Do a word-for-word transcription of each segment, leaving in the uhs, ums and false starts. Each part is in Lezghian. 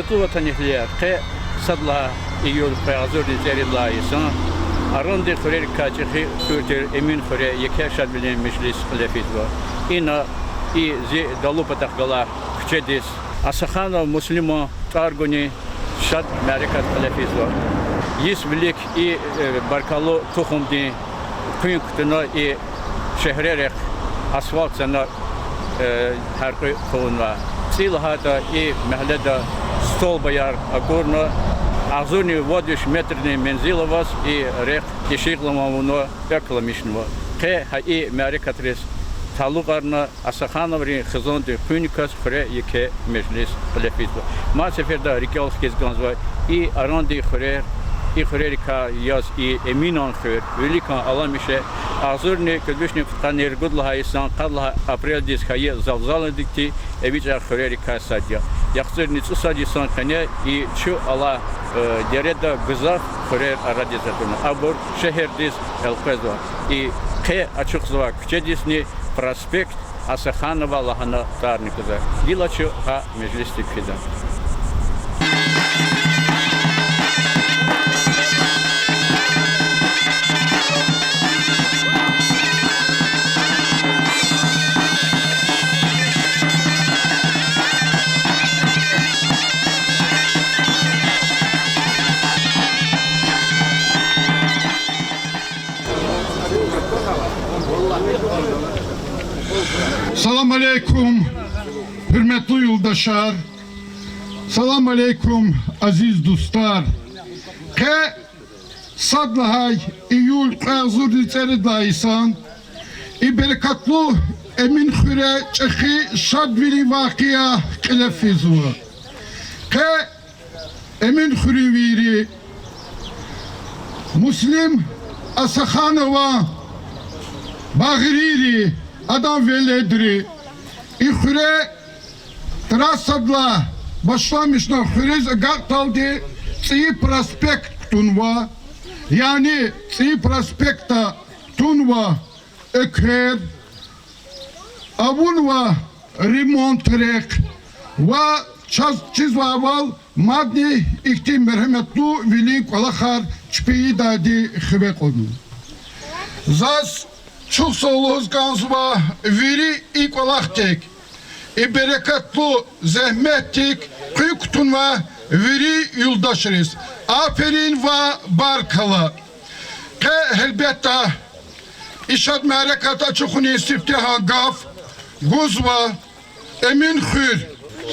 Гьуьрметлу ватанэгьлияр, къе сад лагьай июль кьве агъзурни цӀерид лагьай йисан Арандин хуьрерикай ЧӀехи хуьр тир Эмин хуьре еке шадвилин межлис кьиле физва. Ина и зи далу патахъ галай куьчедиз Асаханов Муслиман тӀвар гунин шад мярекат кьиле физва. Йис вилик и, э, баркаллу тухумдин къуьн кутуна и шегьрерихъ асфальт цана, э, гьяркьуь хъувунва. ЦӀи лагьайтӀа и мягьледа столбаяр акӀурна, агъзурни вад виш метрдин мензил аваз и рехъ ишигъламишунва, эквламишнава. Къе гьа и мярекатриз талукьарна Асахановрин хизандин къуьниказ хуьре еке межлис кьиле физва. Мад сеферда рикӀел хкиз кӀанзава, и Арандин хуьрер, и хуьрерикай яз и Эминан хуьр виликан аламише, агъзурни кӀуьд вишни пудкъанни ругуд лагьай йисан къад лагьай апрелдиз хьайи залзаладик тир эвичӀай хуьрерикай сад я. ЯхцӀурни цӀусад йисан къене и чун алай, э, дереда гзаф хуьрер арадиз атӀуна. Абур шегьердиз элкъвезва. И къе ачухзавай куьчедизни проспект Асаханова лагьана тӀварни кузва. Гила чун гьа межлисдик фида. Салам алейкум, гьуьрметлу юлдашар! Салам алейкум, азиз дустар! Къе сад лагьай июль кьве агъзурни цӀерид лагьай йисан и берекатлу Эмин хуьре чӀехи шадвилин вакъиа кьиле физва. Къе Эмин хуьруьнвийри, Муслим Асаханован багърийри, адан веледри и хуьре трассадилай башламишна хуьруьз агакьдалди ЦӀийи проспект кутунва, яни ЦӀийи проспектда тунва эквер, авунва ремонт рехъ ва чаз чизвайвал мадни ихьтин мергьяматлу вилин кӀвалахар чпи ийидайди хиве кьуна. Заз чухсагъул лугьуз кӀанзава вири и кӀвалахдик, и берекатлу зегьметдик къуьн кутунвай вири юлдашриз аферин ва баркалла. Къе, гьелбетда, и шад мярекат ачухунин сифтегьан гаф гузва Эмин хуьр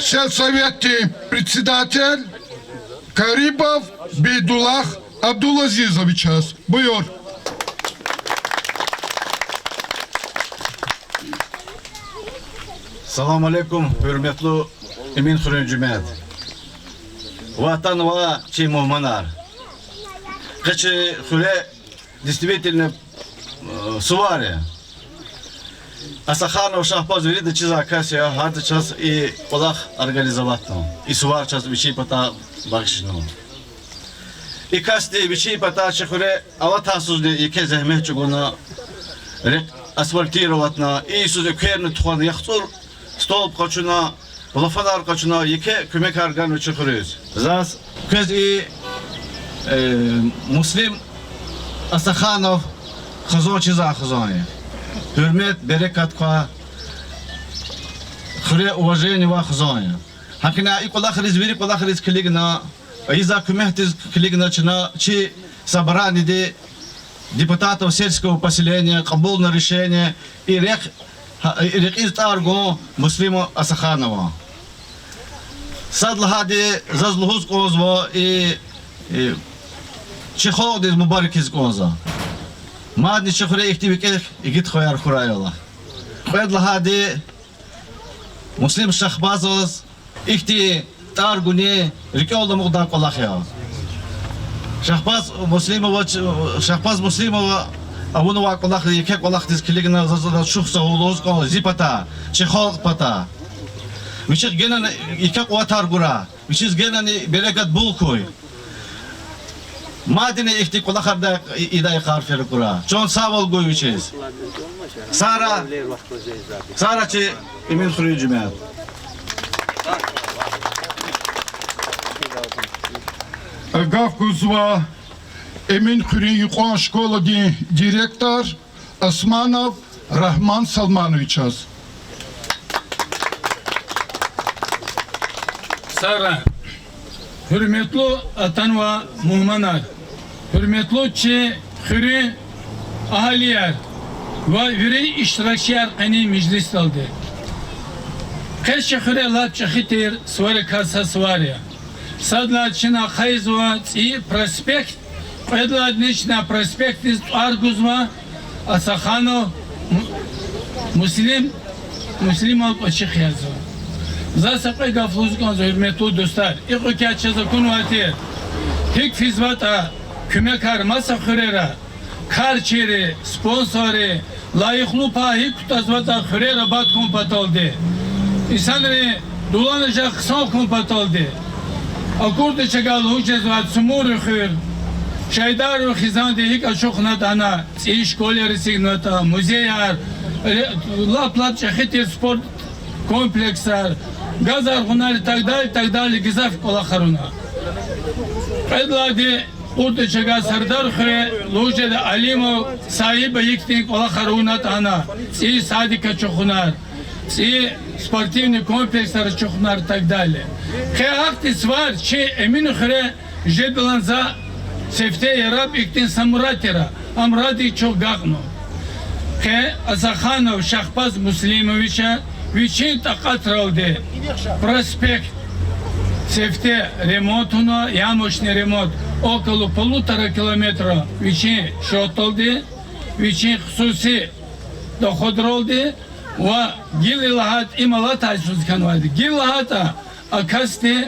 сельсоветдин председатель Карибов Бейдуллагь Абдулазизовичаз. Буюр. Салам алейкум, гьуьрметлу Эмин хуьруьн жемят, ватан ва чи мугьманар! Къе чи хуьре действительно, э, сувар я. Асаханов Шагьбаз вирида чизвай кас я, гьада чаз и кӀвалах организоватьна, и сувар чаз вичин патай бахшна. И касди вичин патай чи хуьре алатай йисузни еке зегьмет чӀугуна, рехъ асфальтироватьна, и йисуз экверни тухвана, яхцӀур столб къачуна, плафонар къачуна, еке куьмекар ганва чи хуьруьз. Заз квез и, э, Муслим Асаханов хизан чизвай хизан я. Гьуьрмет, берекат квай, хуьре уважение авай хизан я. ГьакӀни и кӀвалахриз, вири кӀвалахриз килигна, ийизвай куьмекдиз килигна чна чи собраниеди депутатов сельского поселения кьабулна решение и рехъ, гьа, и рекьиз тӀвар гун Муслим Асаханован. Сад лагьайди, заз лугьуз кӀанзава и, и чи халкьдиз мубаракиз кӀанзава. Мадни чи хуьре ихьтин викӀегь игит хваяр хьурай Аллагь. Кьвед лагьайди, Муслим Шагьбазаз ихьтин тӀвар гунин рикӀел амукьдай кӀвалах я. Шагьбаз Муслимова, Шагьбаз Муслимова авунвай кӀвалах, еке кӀвалахдиз килигна, заз, заз чухсагъул лугьуз кӀанзава зи патай, чи халкь патай. Вичихъ генани еке къуватар гурай, вичиз генани берекат бул хьуй. Мадни ихьтин кӀвалахар ийидай йикъар фейила кьурай. Чан сагъвал гуй вичиз. Сагърай, сагърай чи Эмин хуьруьн жемят. Гаф гузва Эминхуьруьн юкьван школадин директор Османов Рагьман Салмановичаз. Сара, гьуьрметлу атанвай мугьманар, гьуьрметлу чи хуьруьн агьалияр ва вири иштиракчияр къенин межлисдалди. Къе чи хуьре лап чӀехи тир суварикай са сувар я. Садлагьана чна ахъайзава ЦӀийи проспект, кьвед лагьайдини чна проспектдиз тӀвар гузва, Асаханов Му-, Муслим, Муслиман кӀвачихъ язва. За са кьве гаф лугьуз кӀанзава, гьуьрметлу дустар. Икьван кӀвалах чаз акунвай тир, гьикӀ физватӀа куьмекар маса хуьрера, карчийри, спонсорри, лайихлу пай гьикӀ кутазватӀа хуьрер абад хьун паталди, инсанрин дуланажагъ хъсан хьун паталди. Акурди чагай лугьуз жезвай Цумур хуьр, Шайдарован хизанди гьикӀ ачухнатӀа ана, цӀийи школаяр эцигнаватӀа, музеяр, лап-лап чӀехи тир спорт комплексар, газаргъунар и так далее, и так далее, гзаф кӀвалахар авуна. Кьвед лагьайди Кьурди чагай Сардар хуьре лугьуз жеда Алимов Саиба, ихьтин кӀвалахар авунатӀа ана, цӀийи садик ачухунар, цӀийи спортивный комплексар ачухунар и так далее. Къе гьахьтин сувар чи Эминхуьре жедалди за сифте яраб ихьтин са мурад тир, а мураддик чухъ агакьна. Къе Асаханов Шагьпаз Муслимовича вичин такьатралди проспект сифте ремонт авуна, ямочный ремонт, около полутора километра вичин счётдалди, вичин хсуси доходралди ва гила лагьайтӀа, им алатай йисуз хьанвайди, гила лагьайтӀа, а касди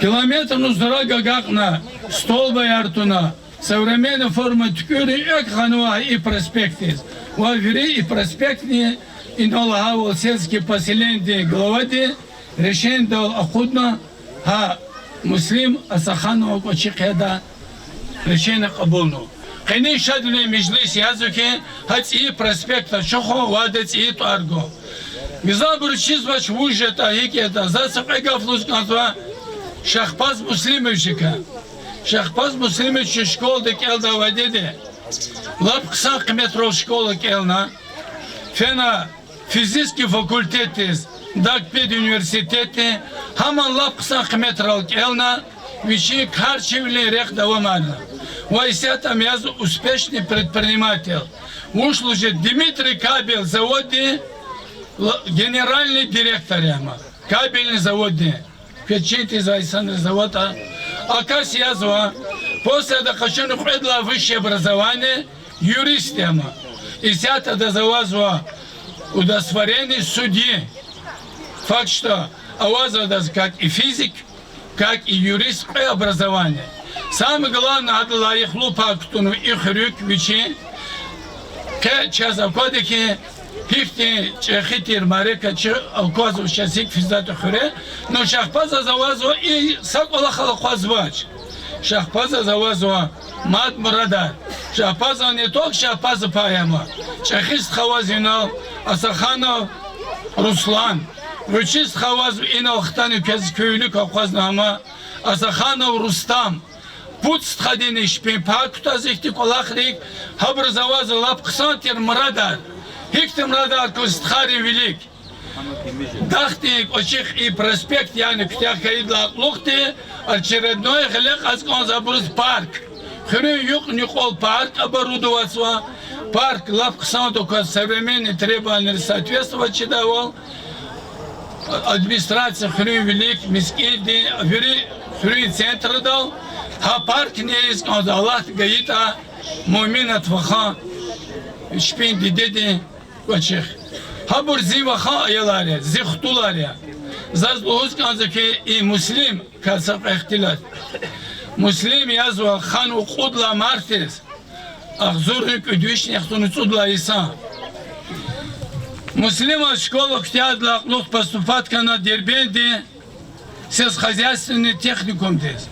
километрни зураг агакьна, столбаяр туна, современный форма туькӀуьрна экв гъанва и проспектдиз. Ва вири и проспектни, инал лагьайвал сельский поселениедин главади решенидал акъудна, гьа Муслим Асаханован кӀвачихъ ядай решение кьабулна. Къенин шадвилин межлис язва хьи, гьа ЦӀийи проспект ачухун ва ада цӀийи тӀвар гун. Гзафбуруз чизвач вуж ятӀа, гьикӀ ятӀа, за са кьве гаф лугьуз кӀанзава Шагьпаз Муслимовичакай. Шагьпаз Муслимович школада кӀелдай вадеди лап хъсан къиметрал школа кӀелна, фена физический факультетдиз, даг педуниверситетдиз, гьамни лап хъсан къиметрал кӀелна, вичин карчивилин рехъ давамарна. Ва исятда ам язва успешный предприниматель. Вуч лугьуз жеда, Дмитрий кабель заводдин генеральный директор я ам, кабельный заводдин. Квез чин тийизвай инсанриз заватӀа. А кас язва, после ада къачуна кьвед лагьай высшее образование, юрист я ам. Исятда адаз авазва удостоверение судьи. Факт что, авазва адаз как и физик, как и юрист, кьве образование. Самое главное, ада лайихлу пай кутунва и хуьруьк вичин. Къе чаз аквада хьи, гьихьтин чӀехи тир мярекат чи аквазва, чаз гьикӀ физватӀа хуьре. Ну, Шагьпазаз авазва, и са кӀвалахал акъвазвач. Шагьпазаз авазва мад мурадар. Шагьпазан не только Шагьпазан пай ама, чӀехи стха аваз инал Асаханов Руслан. Вичи стха аваз инал хтана, квез куь вилик акъвазна ама, Асаханов Рустам. Пуд стхадини чпин пай кутаз ихьтин кӀвалахрик, гьабуруз авазва лап хъсан тир мурадар. Гьихьтин мурадар кваз стхайрин вилик. Дахдин кӀвачихъ и проспект, яни куьтягь хьайидалай кьулухъди, очередной гъиле кьаз кӀанзава абуруз парк. Хуьруьн юкьни-юкьвал парк оборудоватьзава. Парк лап хъсандаказ, современный требованийриз соответствовать чидайвал, администрация хуьруьн вилик, мискӀиндин, вири хуьруьн центрдал гьа паркни ийиз кӀанзава, Аллагьди гайитӀа, Муъминат вахан чпин дидедин кӀвачихъ. Гьабур зи вахан аялар я, зи хтулар я. Заз лугьуз кӀанзава хьи, и Муслим, каса къехтилат. Муслим язва ханва кьуд лагьай мартдиз, агъзурни кӀуьд вишни яхцӀурни цӀуд лагьай йисан. Муслимаз школа куьтягьдалай кьулухъ поступать хьана Дербентдин сельскохозяйственный техникумдиз.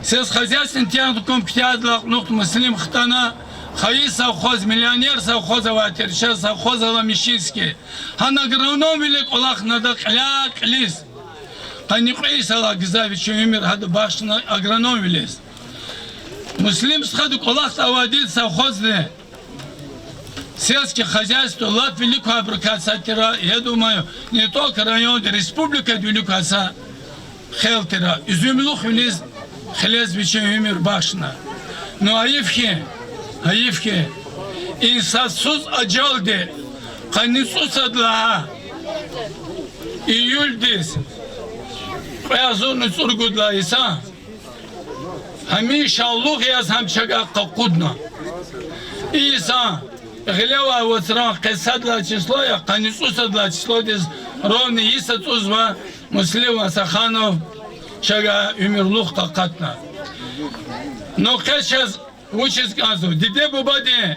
Сельскохозяйственный техникум куьтягьдалай кьулухъ Муслим хтана хайи совхоз, миллионер совхоз авай тир чаз, совхоз Аламишинский. Гьана агрономвиле кӀвалахна ада кьиляй-кьилиз. Къанни кьве йисалай гзаф вичин уьмуьр гьада бахшна агрономвилиз. Муслим стхади кӀвалахда авайди совхозни сельский хозяйство лап вилик квайбурукай сад тир, я думаю, не только районда, республикада вилик квай са хел тир. Уьзуьмлухвилиз хилез вичин уьмуьр бахшна. Ну, гьайиф хьи, гьайиф хьи, инсафсуз ажалди къанни цӀусад лагьай июлдиз кьве агъзурни цӀуругуд лагьай йисан гьамишанлугъ яз гьам чавай къакъудна. И йисан гъилевай вацран къе сад лагьай число я, къанни цӀусад лагьай числодиз ровно йис ацӀузва Муслим Асаханов чавай уьмуьрлух къакъатна. Ну, къе чаз вучиз кӀанзава? Диде-бубадин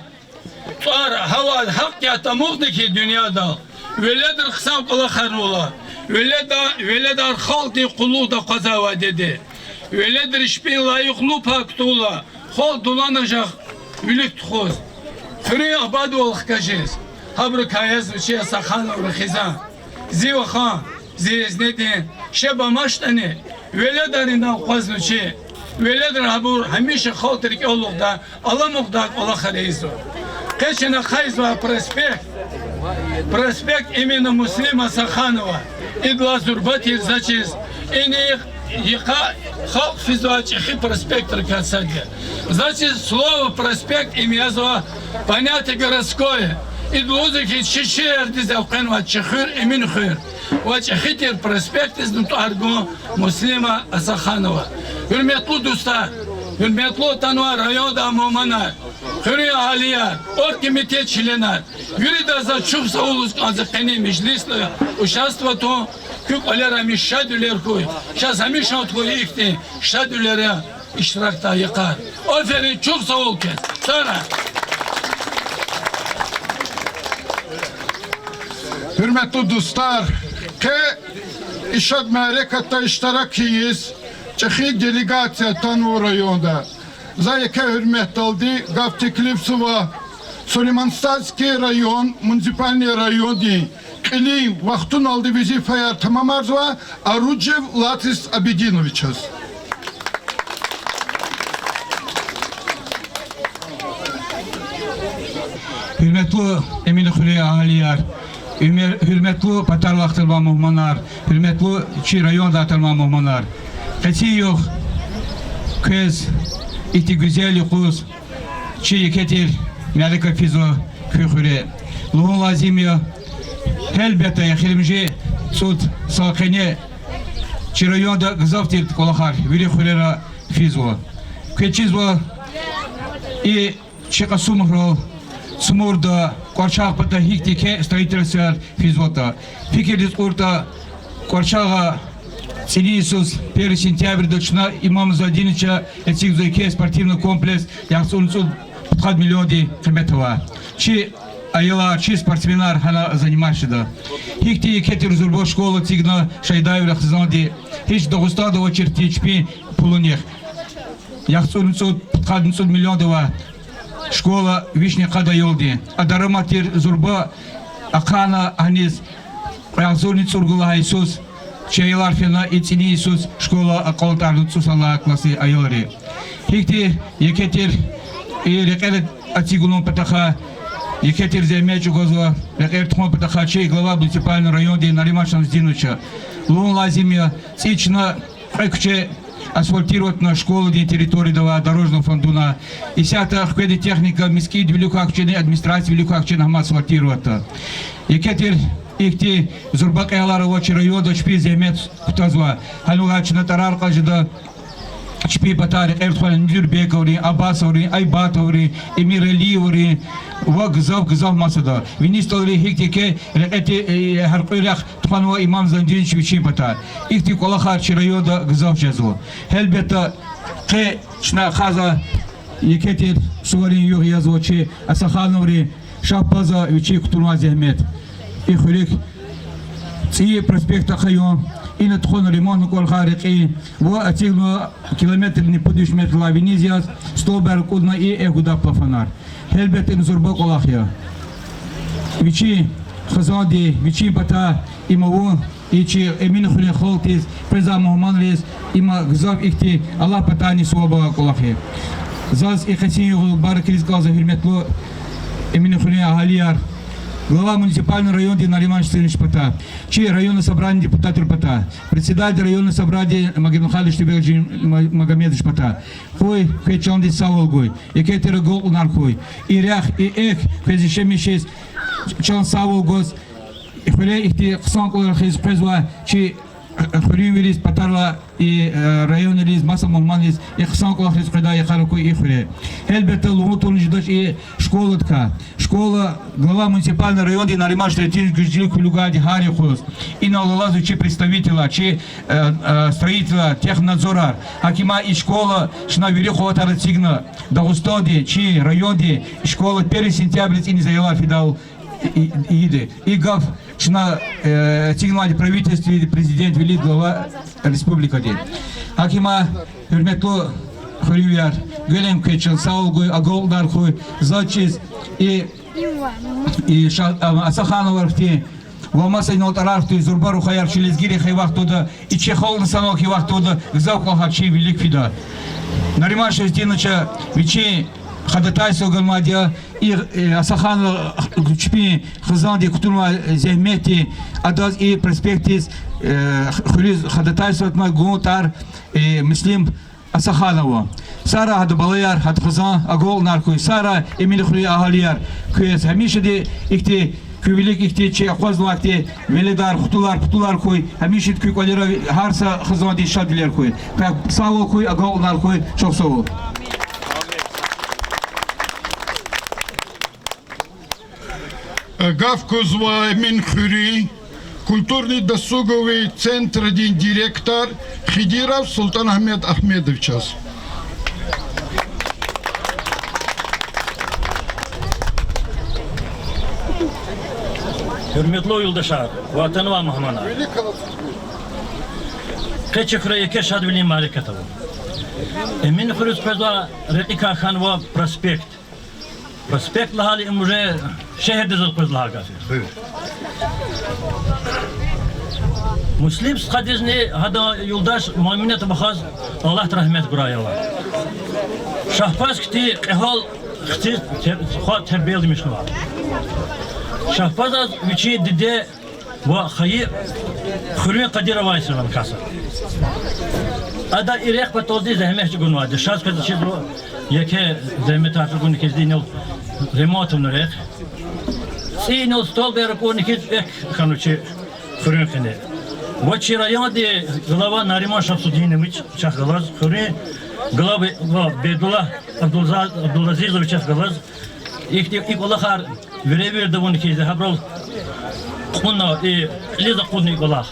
тӀвар гьавай гьахъ ятӀа амукьна хьи дуьньядал, веледар хъсан кӀвалахар авурла, веледа-, веледар халкьдин къуллугъда акъвазайвайди я. Веледрин чпин лайихлу пай кутурла, халкь дуланажагъ вилик тухуз. Хуьруьн абадвал хкажиз. Гьабурукай язва чи Асахановрин хизан. Зи вахан, зи гъизнедин шеб амачтӀани, веледар инал акъвазва чи. Веледар гьабур гьамиша халкьдин рикӀел алукьдай, аламукьдай кӀвалахар ийизва. Къе чна ахъайзавай проспект, проспект имени Муслима Асаханова, идалай зурба тир за чиз, инихъ йикъа халкь физвай чӀехи проспектрикай сад я. За чиз слово проспект им язва понятие городское. Ида лугьузва хьи, чи шегьердиз элкъвенвай чи хуьр Эминхуьр. Ва чӀехи тир проспектдизни тӀвар гун Муслима Асаханова. Гьуьрметлу дустар, гьуьрметлу атанвай райондай мугьманар, хуьруьн агьалияр, оргкомитет членар, виридаз за чухсагъул лугьуз кӀанзава къенин межлисда участвовать авун, куь кӀвалера гьамиша шадвилер хьуй, чаз гьамиша тухуй ихьтин шадвилера иштиракдай йикъар. Аферин, чухсагъул квез. Сара. Гьуьрметлу дустар, къе и шад мярекатда иштирак ийиз чӀехи делегация атанва райондай. За еке гьуьрметдалди гаф теклифзава Сулейман-Стальский район, муниципальный райондин кьилин вахтуналди везифаяр тамамарзавай Аруджев Латрис Абединовичаз. Гьуьрметлу Эминхуьруьн агьалияр, уьмер-, гьуьрметлу патарилай хтанвай мугьманар, гьуьрметлу чи райондай атанвай мугьманар. Къенин югъ квез ихьтин гуьзел юкъуз чи еке тир мярекат физва куь хуьре. Лугьун лазим я, гьелбетда, эхиримжи цӀуд йисалай къене чи районда гзаф тир кӀвалахар вири хуьрера физва. Квез чизва, и чи Кьасумхуьрел, Цмурда, КӀварчагъ пата гьихьтин еке строительствояр физватӀа. Фикирдиз кьуртӀа, КӀварчагъа цӀинин йисуз, первый сентябрьда чна Имам Зайнутдиновича эцигзавай еке спортивный комплекс, яхцӀурни цӀуд пудкъад миллиондин къимет авай. Чи аялар, чи спортсменар гьана заниматься жеда. Гьихьтин еке тир зурба школа эцигна Шайдаеврин хизанди, гьич Дагъустанда авачир хьтин чпин пулунихъ. ЯхцӀурни цӀуд, пудкъадни цӀуд миллиондин авай школа вишни къад аялдин. А дарамат тир зурба ахъайна гьаниз кьве агъзурни цӀуругуд лагьай йисуз чи аялар фена и цӀинин йисуз школа акьалтӀарна, цӀусад лагьай классдин аялри. Гьихьтин еке тир и рекьер эцигун патахъай, еке тир зегьмет чӀугвазва рекьер тухун патахъай чи глава муниципальный районди Нариман Шамсудиновича. Лугьун лазим я, цӀи чна кьве куьче асфальтироватьна школадин территорияда авай дорожный фондуна. Исятда хкведа техника, мискӀинди вилик квай куьчени, администрация вилик квай куьчени гьам асфальтироватьда. Еке тир ихьтин зурба кьилер авачир районда чпин зегьмет кутазва. Гьанал чна тӀварар кьаз жеда чпин патай рекьер тухвана Нудурбековрин, Абасоврин, Айбатоврин, Эмиралиеврин ва гзаф-гзаф масада. Виниз ТӀалрин гьихьтин еке рекье тир, э, гьяркьуь рехъ тухванва Имам Зайнутдинович вичин патай. Ихьтин кӀвалахар чи районда гзаф жезва. Гьелбетда, къе чна ахъайзавай еке тир суварин югъ язва чи Асахановрин Шагьбаза вичи кутунвай зегьмет. И хуьруьк ЦӀийи проспектдин ахъаюн, ина тухун ремонтни кӀвалахар рекьин ва эцигнава километрни пуд виш метрдилай виниз яз столбар акӀудна и экв гудай плафонар. Гьелбетда, им зурба кӀвалах я. Вичин хизанди, вичин патай им авун И чи Эминхуьруьн халкьдиз, къвезвай мугьманриз, има гзаф ихьтин Аллагь патайни суваб авай кӀвалах я. Заз и къенин югъ мубаракиз кӀанзава, гьуьрметлу Эминхуьруьн агьалияр, глава муниципальный райондин Нариман Штиринович патай, чи районный собраниедин депутатрин патай, председатель районный собраниедин Магомедхан Штибекжи Ма-, Магомедович патай, къуй квез чандин сагъвал гуй, еке тир агалкьунар хьуй, и рехъ, и экв квез яшамиш жез, чан сагъвал гваз, и хуьре ихьтин хъсан кӀвалахриз къвезвай чи хуьруьнвийриз, патарилай и, э, районриз, маса мугьманриз, и хъсан кӀвалахриз къведай йикъар акуй и хуьре. Гьелбетда, лугьун тавуна жедач и школадикай. Школа глава муниципальный райондин Нариман Штиринович гуьзлик куьлуьгайди гьар юкъуз. Инал алаз вичин представителар, чи, э, э, строителар, технадзорар. Гьакимай и школа чна вири къуватар эцигна, Дагъустандин, чи райондин школа первый сентябрьдиз иниз аялар фидайвал и-, и-, ийида. И гаф чна, э, эцигнавайди правительстводин президент, вилик глава республикадин. Гьакимай, гьуьрметлу хуьруьнвияр, гелин квез чан сагъвал гуй, агалкьунар хьуй, заз чиз и, и Ша-, а, Асахановар хьтин ва маса инал тӀварар хьтин зурба рухваяр чи лезгийрин хьайи вахтунда, и чи халкьдин санал хьайи вахтунда гзаф кӀвалахар чи вилик фида. Нариман Штириновича вичин ходатайство ганвайди я, и, э, Асаханова чпин хизандиз кутунвай зегьметдин, адаз и проспектдиз, э, хуьруьз ходатайство атана гун тӀвар, э, Муслим Асаханован. Сагърай гьадан балаяр, гьадан хизан, агалкьунар хьуй, сагърай Эминхуьруьн агьалияр. Квез гьамишанда ихьтин, куь вилик ихьтин чи акъвазнавай ихьтин веледар, хтулар, птулар хьуй, гьамишанда куь кӀвалера гьар са хизандиз шадвилер хьуй. Квехъ сагъвал хьуй, агалкьунар хьуй, чухсагъул. Гаф гузва Эминхуьруьн культурно-досуговый центрдин директор Хидиров Султан-Агьмед Агьмедовичаз. Гьуьрметлу юлдашар ва атанвай мугьманар! Къе чи хуьре еке шадвилин мярекат ава. Эминхуьруьз къвезвай рекьикай хьанва проспект. Проспект лагьайла им уже шегьердиз элкъвез лагьай гаф я. Муслим стхадизни гьадан юлдаш Муаминат вахаз Аллагьди рагьмет гурай, я Аллагь. Шагьпаз хьтин кьегьал хциз тер-, хва тербияламишнава. Шагьпазаз вичин диде ва хайи хуьруьн къадир авай инсан кас я. Ада и рехъ паталди зегьмет чӀугунвайди я. Шаз квез чизва, еке зегьметар чӀугуна хьиз, инал ремонт авуна рехъ. ЦӀийи инал столбаяр акӀурна хьиз экв хьанва чи хуьруьн къене. Ва чи райондин глава Нариман Шамсудинович чахъ галаз, хуьруьн глава Бейдуллагь Абдулза-, Абдулазизович чахъ галаз, ихьтин и кӀвалахар веревирд авуна хьиз, гьабурал кьуна, и кьилиз акъудна и кӀвалах.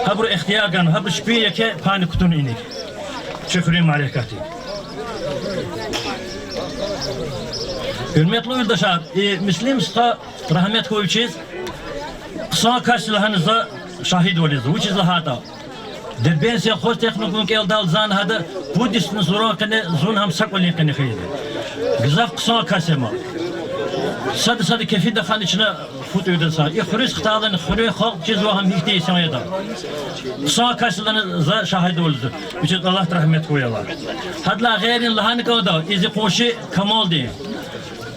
Гьабуру ихтияр гана, гьабуру чпин еке пайни кутуна иник чи хуьруьн мярекатдик. Гьуьрметлу юлдашар, и Муслим стха, рагьмет хьуй вичиз, хъсан кас я лагьана за шагьидвал ийизва. Вучиз лагьайтӀа Дербент селхозтехникумда кӀелдайла, за гьада пуд йисна сурун къене, зун гьам са кӀвалин къене хьайиди. Гзаф хъсан кас я ам. Сада-сада кефида хьана чна фу тӀуьрдаз са. И хуьруьз хтайлани хуьруьн халкь чизва гьам гьихьтин инсан ятӀа. Хъсан кас я лагьана за шагьидвал ийизва. Вичиз Аллагьди рагьмет хьуй, я Аллагь. Гьадалай гъейри лагьана кӀанда и зи къунши Камалдин.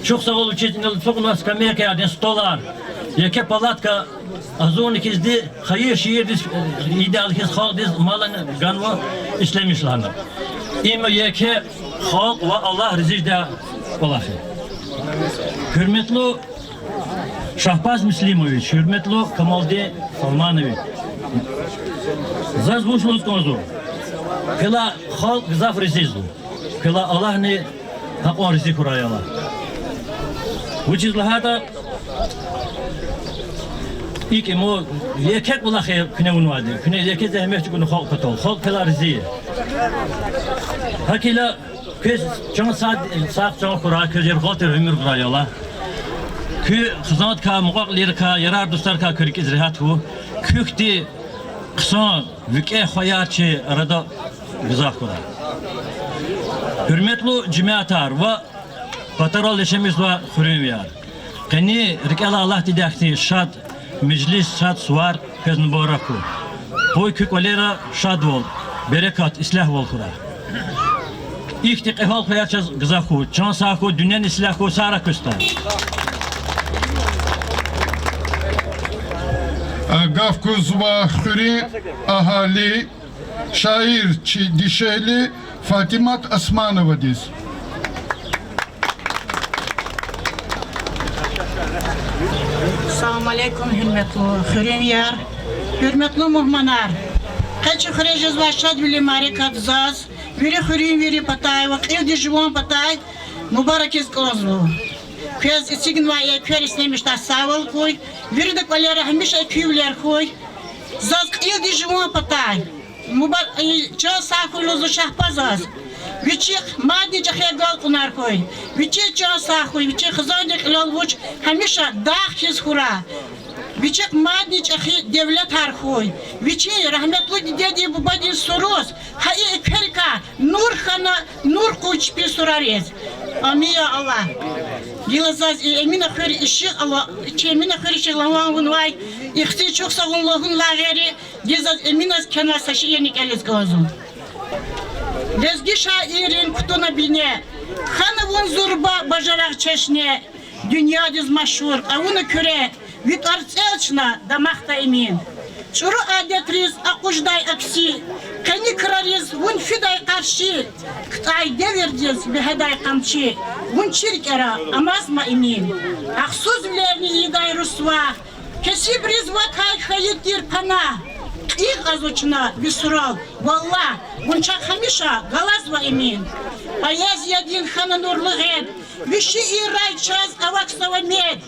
Чухсагъул вичиз, инал ацукьнавай скамейкаяр, столар, еке палатка агъзурни хьиз, хайи шейэрдиз, э, ийидайла хьиз халкьдиз мални ганва, ишлемиш лагьана. Им еке халкь ва Аллагь рази жедай кӀвалах я. Гьуьрметлу Шагьпаз Муслимович, гьуьрметлу Камалдин Салманович, заз вуч лугьуз кӀанзава? Квелай халкь гзаф рази я зун. Квелай Аллагьни гьакьван рази хьурай, я Аллагь. Вучиз лагьайтӀа икӀ я, мо, еке кӀвалах я куьне авунвайди, куьне еке зегьмет чӀугуна халкь патал, халкь квелай рази я. ГьакӀ хьайила квез чан сагъ, сагъ чан хьурай, квез яргъал тир уьмуьр гурай, я Аллагь. Куь хизандикай, мукьва-кьилийрикай, ярар-дустарикай куь рикӀиз регьят хьуй. Куь хьтин хъсан, викӀегь хваяр чи арада гзаф хьурай. Гьуьрметлу жемятар ва патарал яшамиш жезвай хуьруьнвияр! Къенин рикӀелай Аллагьди дихьтин шад межлис, шад сувар Квез мубарак хьуй. Къуй куь кӀвалера шадвал, берекат, ислягьвал хьурай. Ихьтин кьегьал хуьряй чаз гзаф хьуй, чан сагъ хьуй, дуьнья ислягь хьуй, сагърай квез тахьайтӀа. Гаф гузва хуьруьн агьали, шаир чи дишегьли Фатимат Османовадиз. Салам алейкум, гьуьрметлу хуьруьнвияр, гьуьрметлу мугьманар! Къе чи хуьре жезвай шадвилин мярекат заз, вири хуьруьнвийрин патай ва кьилди жуван патай мубаракиз кӀанзава. Квез эцигнавай эквер иснемишдай сагъвал хьуй, виридан кӀвалера гьамиша экуьнвилер хьуй. Заз кьилди жуван патай мубар-, и, чан сагъ хьуй лугьузва Шагьбазаз. Вичихъ мадни чӀехи агалкьунар хьуй. Вичин чан сагъ хьуй, вичин хизандин кьилел вуч гьамиша дагъ хьиз хьурай. Вичихъ мадни чӀехи девлетар хьуй. Вичин рагьметлу дидедин, бубадин суруз гьа и экверикай нур хьана, нур хьуй чпин сурариз. Амин, я Аллагь. Гила заз и Эмина хуьр ишигъ ала-, чи Эмина хуьр ишигъ лагьана авунвай ихтин чухсагъул лугьун лагъери, гила заз Эминаз кхьенвай са шиирни кӀелиз кӀанзава. Лезги шаиррин кутуна бине, хьана вун зурба бажарагъ чешне, дуьньядиз машгьур авуна Куьре, ви тӀварцӀел чна дамахда, Эмин. ЧӀуру адетриз акъуждай акси, къени крариз вун фидай къарши, ктӀай девирдиз вегьедай къамчи, вун чиркӀера амазма, Эмин. Гьахъсузвилерни ийидай русва, кесибриз вакай хьайи тир пана, кьин кьазва чна ви сурал, валлагь, вун чахъ гьамиша галазва, Эмин. Поэзиядин хьана нурлу гъед, ви шииррай чаз авахьзава мед,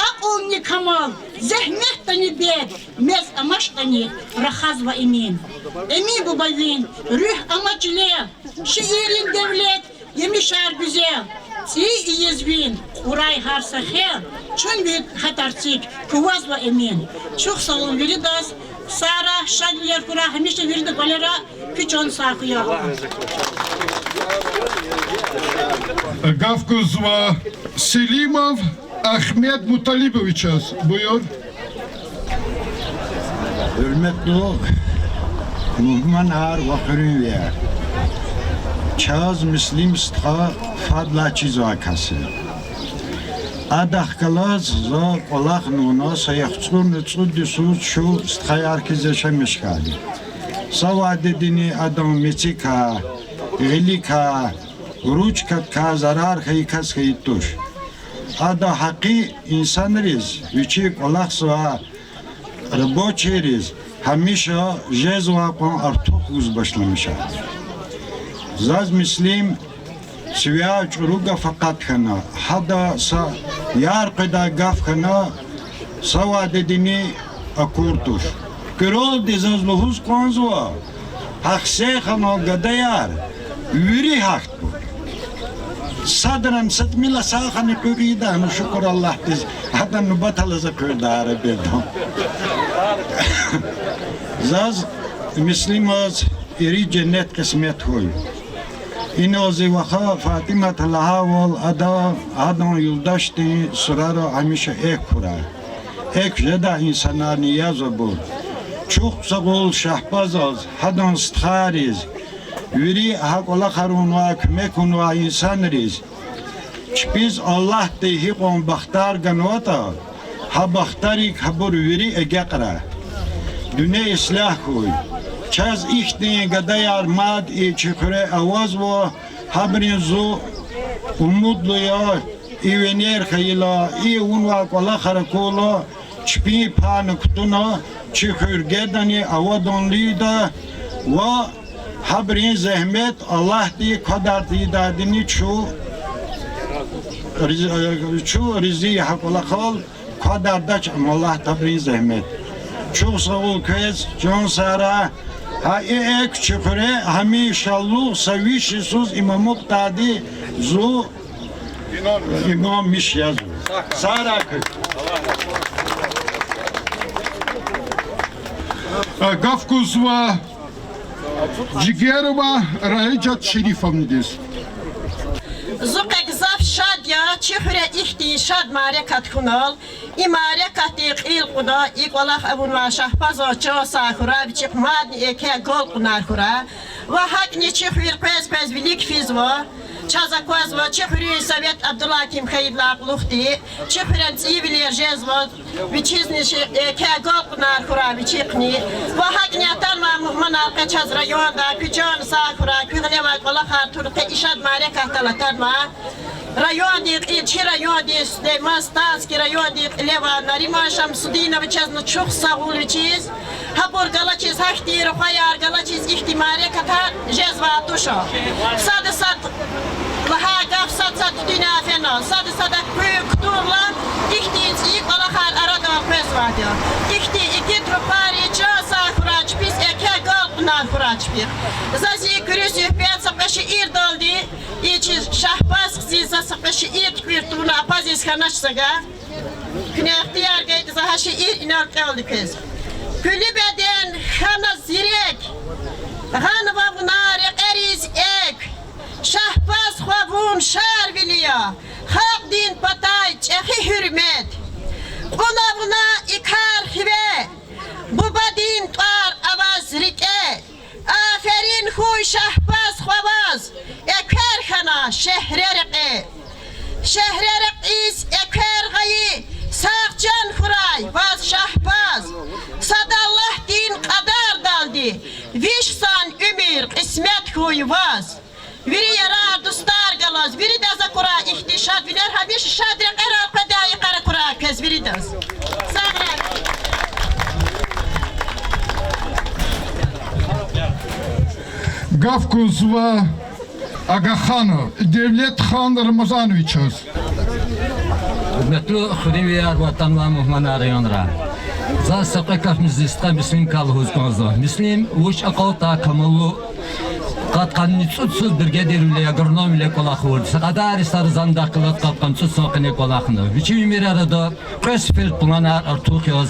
акьулни камал, зегьметдани бед, мез амачтӀани рахазва, Эмин. Эмин буба, ви руьгь ама чилел, шииррин девлет, емишар гуьзел, цӀийи ийиз ви кьурай гьар са хел, чун ви хатар цик квазва, Эмин. Чухсагъул виридаз, сагърай, шадвилер хьурай гьамиша виридан кӀвалера, куь чан сагъ хьуй, я Аллагь. Гаф гузва Селимов Ахмед Муталибовичаз. Буюр. Гьуьрметлу мугьманар ва хуьруьнвияр! Чаз Муслим стха фадлай чизвай кас я. Адахъ галаз за кӀвалахнавуна са яхцӀурни цӀуд йисуз чун стхаяр хьиз яшамиш хьайиди. Са вадедини адан мецикай, гъиликай, ручкадикай зарар хьайи кас хьайиди туш. Ада гьакъи инсанриз, вичи кӀвалахзавай рабочийриз гьамиша жезвай кьван артух гуз башламишай. Заз Муслим сивяй чӀуру гаф акъат хьана, гьада са яр къведай гаф хьана, са вадедини акур туш. КӀуьрелди заз лугьуз кӀанзава, гьа хсейханал гадаяр вири гьахьтинбур. Садрани са тӀимил сагъ хьана къуьгъ ийида, ну, шукур Аллагьдиз, гьадан нубатал алаз къуьрда арабеда. Заз Муслимаз ирид женнет кьисмет хьуй. Инал зи ваха Фатимата лагьайвал, ада, адан юлдашдин сурара гьамиша экв хьурай. Экв жедай инсанарни язва абур. Чухсагъул Шагьбазаз, гьадан стхайриз, вири гьа кӀвалахар авунвай, куьмек авунвай инсанриз. Чпиз Аллагьди гьикьван бахтар ганватӀа, гьа бахтарик гьабур вири агакьрай. Дуьнья ислягь хьуй. Чаз ихьтин гадаяр мад и чи хуьре авазва, гьабуруз зун умудлу я, и венер хьайила, и авунвай кӀвалахар акурла, чпин пайни кутуна, чи хуьр гедани авадан ийида ва гьабурун зегьмет Аллагьди квадар тийидайдини чун риз-, чун рази я гьа кӀвалахал, квадардач ам Аллагьди гьабурун зегьмет. Чухсагъул квез, чан сагърай, гьа и экв чи хуьре гьамишалугъ са виш йисуз им амукьдайди зун иманмиш язва. Сагърай квез. Гаф гузва Жигерова Раижат Шерифовнадиз. Зун къе гзаф Шад я чи хуьре ихьтин шад мярекат хьунал. И мярекатдин кьил кьуна и кӀвалах авунвай Шагьпазаз чан сагъ хьурай, вичихъ мадни еке агалкьунар хьурай. Ва гьакӀни чи хуьр къвез-къвез вилик физва. Чаз аквазва чи хуьруьн совет Абдуллагь Тимхеевлай кьулухъди, чи хуьре цӀийивилер жезва, вичизни ши-, еке агалкьунар хьурай вичихъни. Ва гьакӀни атанвай мугьманар къе чаз райондай, куь чан сагъ хьурай, куь гъилевай кӀвалахар туна къе и шад мярекатдал атанвай. Райондин кьи-, чи райондин, Сулейман-Стальский райондин кьилевай Нариман Шамсудиновичазни чухсагъул вичиз. Гьабур галачиз, гьахьтин рухваяр галачиз ихьтин мярекатар жезвай туш. Сада сад лагьай гаф, сад-сад туьтуьнар фена, сада садак къуьн кутурла, ихьтин цӀийи кӀвалахар арадал къвезвайди я. Ихьтин игит рухвайрин чан сагъ хьурай чпиз, еке агалкьунар хьурай чпихъ. За зи куьруь суьгьбет са кьве шиирдалди, и чи Шагьпаз хциз за са кьве шиир туькӀуьр тавуна акъвазиз хьанач за гьа. Куьне ихтияр гайитӀа, за гьа шиир инал кӀелда квез. Куьлуь беден хьана зирек, гъанва вуна рекьериз экв. Шагьпаз хва, вун Шарвили я, халкьдин патай чӀехи гьуьрмет. Кьуна вуна и кар хиве, бубадин тӀвар аваз рикӀе. Аферин хьуй Шагьпаз хва ваз, эквер хьана шегьре рекье. Шегьре рекьиз эквер гъайи, сагъ чан хьурай ваз, Шагьпаз. Сад Аллагьдин кьадардалди виш хъсан уьмуьр кьисмет хьуй ваз. Вири ярар-дустар галаз, виридаз акурай ихьтин шад вилер, гьамиша шад рекьерал къведай йикъар акурай квез виридаз. Сагърай. Гаф гузва Агаханов Девлетхан Рамазановичаз. Гьуьрметлу хуьруьнвияр ва атанвай мугьманар районра. Заз са кьве гаф мисни стха Муслим кал лугьуз кӀанзава. Муслим вуч акьалтӀай камаллу, къаткъанни цӀуд йисуз бригадирвиле, агрономвиле кӀвалах авурди. Са кьадар йисар зандахъ галаз къаткъан цӀуд йисан къене кӀвалахна. Вичин уьмуьр арада кьве сефер планар артух яз,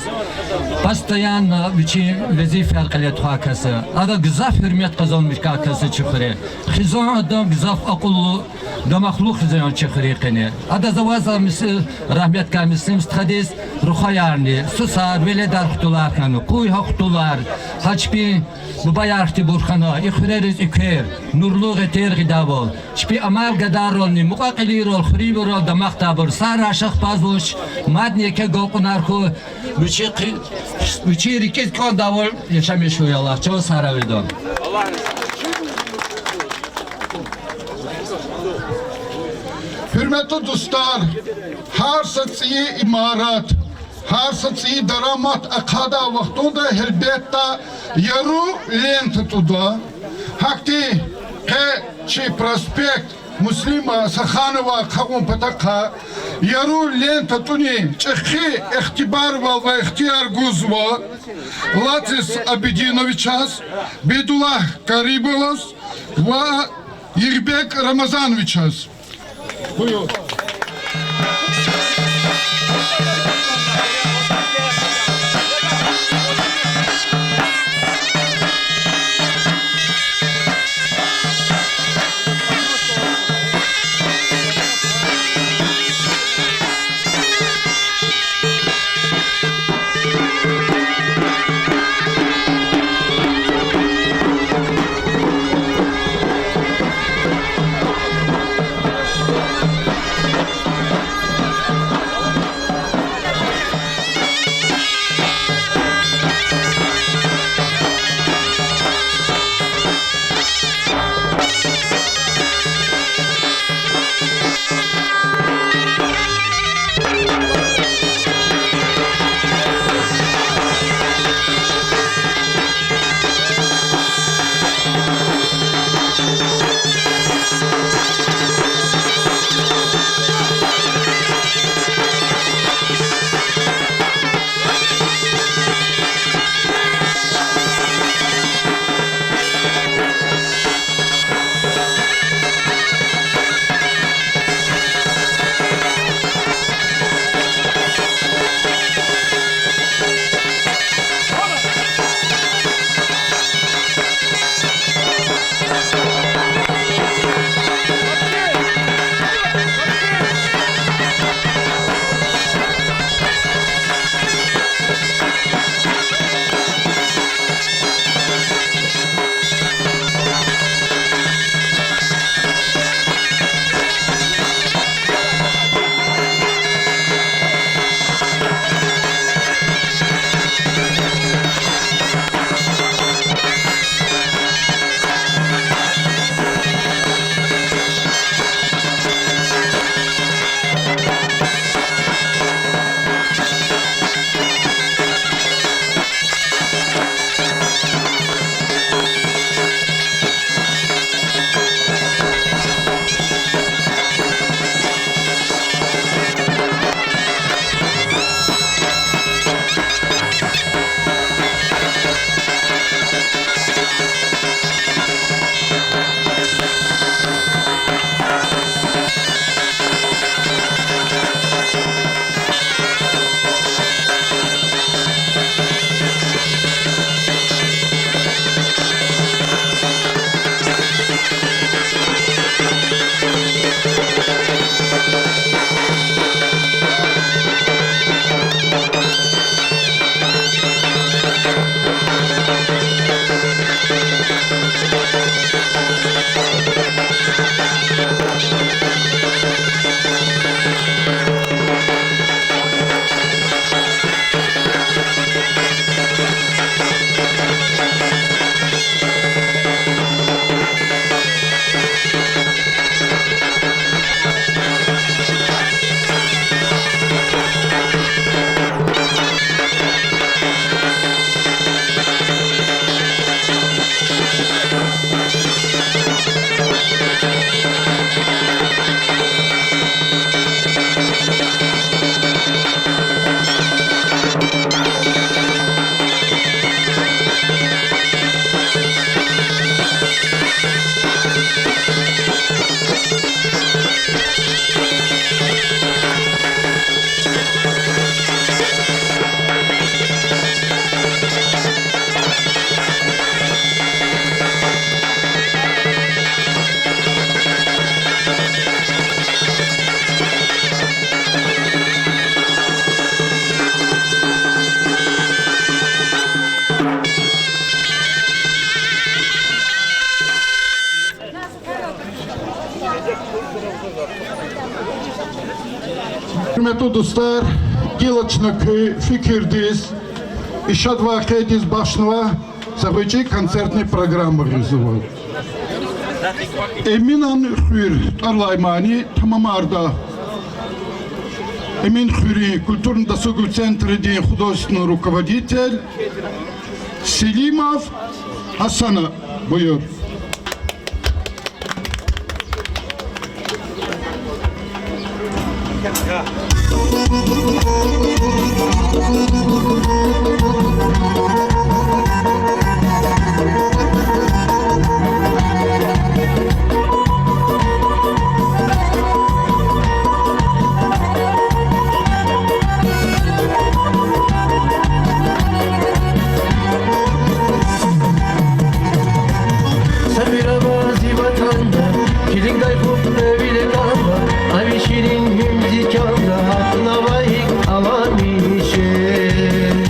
постоянно вичин везифаяр кьиле тухвай кас я. Ада гзаф гьуьрмет къазанмишай кас я чи хуьре. Хизан адан гзаф акьуллу, дамахлу хизан я чи хуьруьн къене. Адаз авазва мис-, рагьметкай Муслим стхадиз рухваярни, сусар, веледар хтулар хьана, къуй гьа хтулар, гьа чпин бубаяр хьтинбур хьана, и хуьрериз эквер, нурлу гъетер гъидайвал, чпин амал гадайрални, мукьва-кьилийрал, хуьруьнвийрал дамахдайбур, сагърай Шагьпаз вуч, мадни еке агалкьунар хьуй, вичи хъи-, вичин рикӀиз кӀандайвал яшамиш хьуй, Аллагь чан сагърай виридан. Гьуьрметлу дустар, гьар са цӀийи имарат, гьар са цӀийи дарамат ахъайдай вахтунда гьелбетда яру лента тӀудва. Гьахьтин къе чи проспект Муслима Саханова хъувун патахъай яру лента тӀуни чӀехи ихтибарвал ва ихтияр гузва Лацис Абидиновичаз, Бедуллагь Каримоваз ва Игьбек Рамазановичаз. Дустар, гила чна куь фикирдиз, и шад вакъиадиз бахшнава са гъвечӀи концертный программа гъизва. Эминан хуьр тӀвар алай мани тамамарда Эмин хуьруьн культурно-досуговый центрдин художественный руководитель Селимов Гьасана. Буюр. Са хуьр ава зи ватанда, килигдай хупӀ вири кӀанда, а ви ширин гьуьм зи чанда гьатнавай икӀ алами шехь.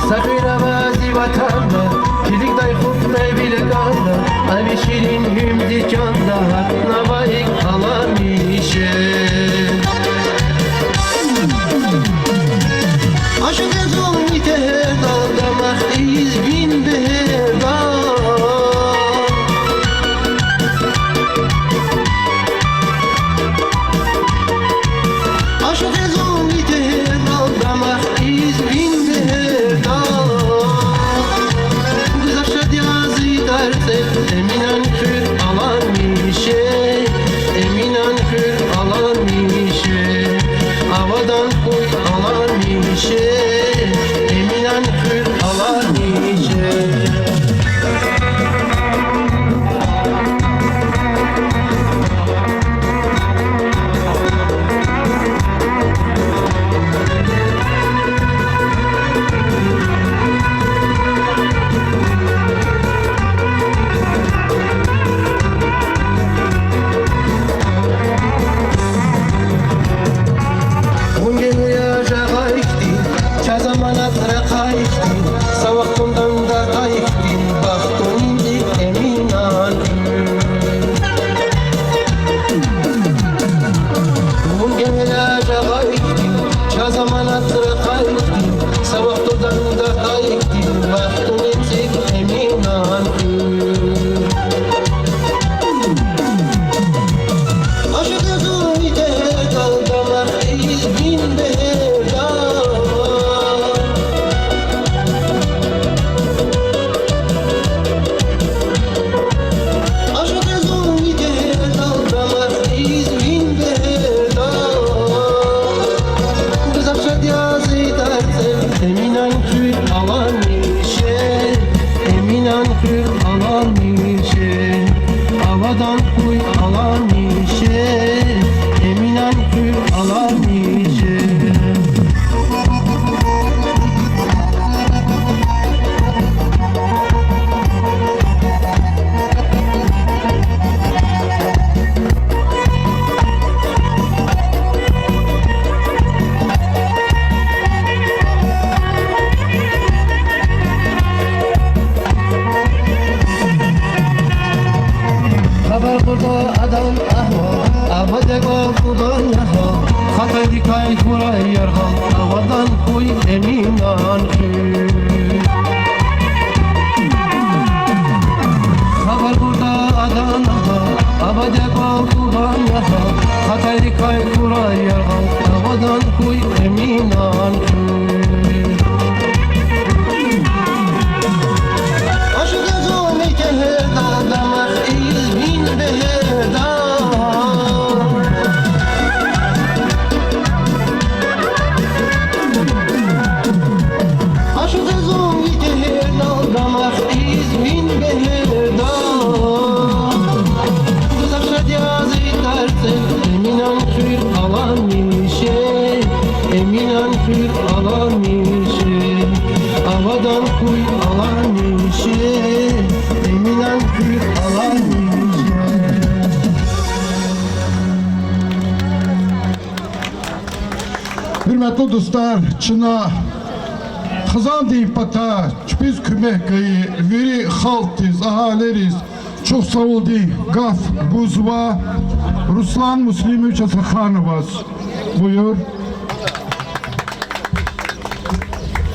Са хуьр ава зи ватанда, килигдай хупӀ вири кӀанда, а ви ширин гьуьм зи чанда гьатнавай икӀ алами шехь. Ашукь я зун ви тегьердал, дамах ийиз вин бегьерда. Ашукь я зун ви тегьердал, дамах ийиз вин бегьерда. Гзаф шад я зи тарцел, Эминан хуьр алами шехь, Эминан хуьр алами шехь, авадан хьуй алами шехь, Эминан хуьр алами шехь. Вун гила жагъай хьтин, чаз аманат ракъай хьтин, са вахтундан дакъай хьтин, бахтунин икӀ Эминан хуьр. Вун гила жагъай хьтин, чаз аманат ракъай хьтин, са вахтундан дакъай хьтин, бахтунин икӀ Эминан хуьр. Ашукь я зун ви тегьердал, дамах ийиз вин бегьерда. Ашукь я зун ви тегьердал, дамах ийиз вин бегьерда. Гзаф шад я зи тарцел, Эминан хуьр алами шехь, Эминан хуьр алами шехь, авадан хьуй алами шехь, Эминан хуьр алами шехь. Хабар кьуртӀа адан агьвал, абадекӀ кьуртӀан яргъал, хатайрикай хьурай яргъал, авадан хьуй Эминан хуьр. Хабар кьуртӀа адан агьвал, абадекӀ кьуртӀан яргъал, хатайрикай хьурай яргъал, авадан хьуй Эминан хуьр. Ашукь я зун ви тегьердал, дамах ийиз вин бегьерда. Ашукь я зун ви тегьердал, дамах ийиз вин бегьерда. Гзаф шад я зи тарцел, Эминан хуьр алами шехь, Эминан хуьр алами шехь, авадан хьуй алами шехь, Эминан хуьр алами шехь. Гьуьрметлу дустар, чна хизандин патай чпиз куьмек гайи вири халкьдиз, агьалийриз, Чухсагъулдин гаф гузва Руслан Муслимович Асахановаз. Буюр.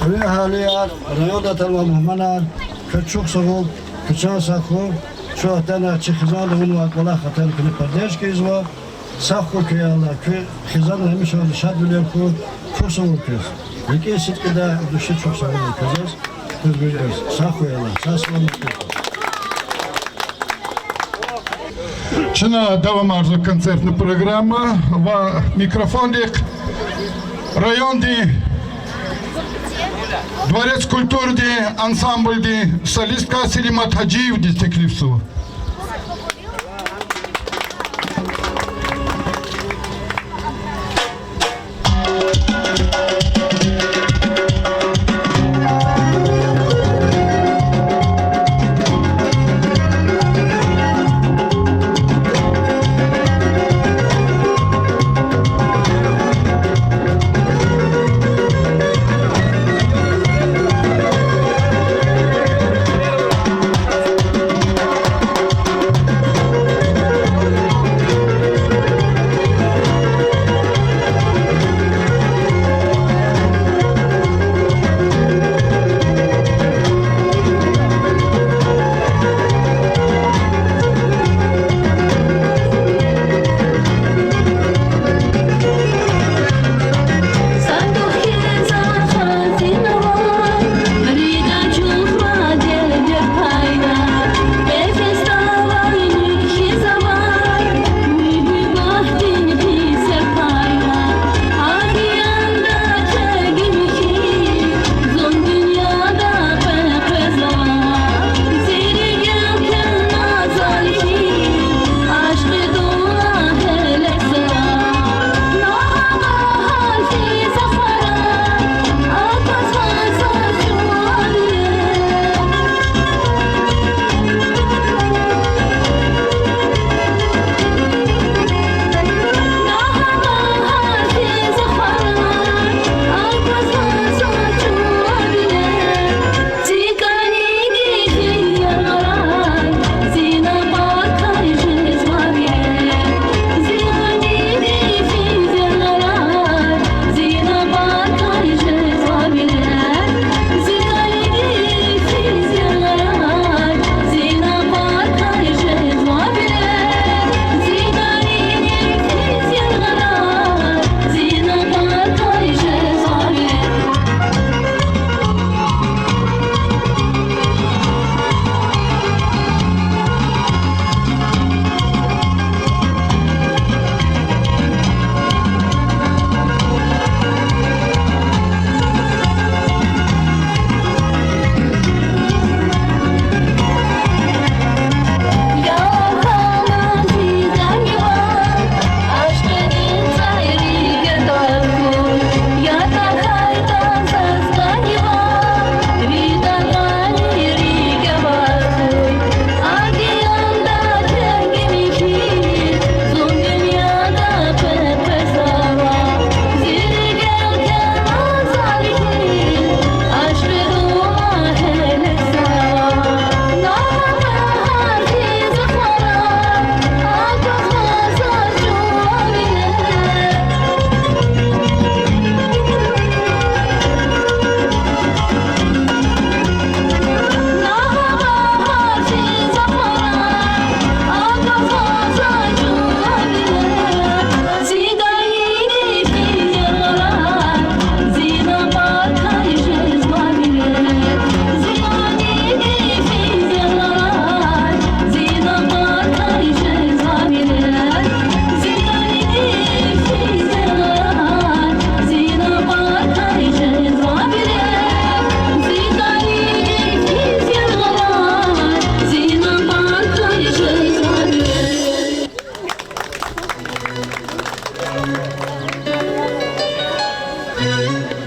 Гьуьлуьн агьалияр, районда атанвай мугьманар, квез чухсагъул, куь чан сагъ хьуй, чун атана чи хизанда авунвай кӀвалах атана куьне поддержка ийизва. Сагъ хьуй куьн, Аллагь куь хизанда гьамиша шадвилер хьуй, чухсагъул квез. РикӀин сидкьидай души чухсагъул квез. Квез виридаз сагъ хьуй, Аллагь, сагъ-саламат хьуй. Чна давамарзава концертный программа ва микрофондихъ райондин Дворец культурыдин ансамбльдин солистка Селимат Гьажиевадиз теклифзава.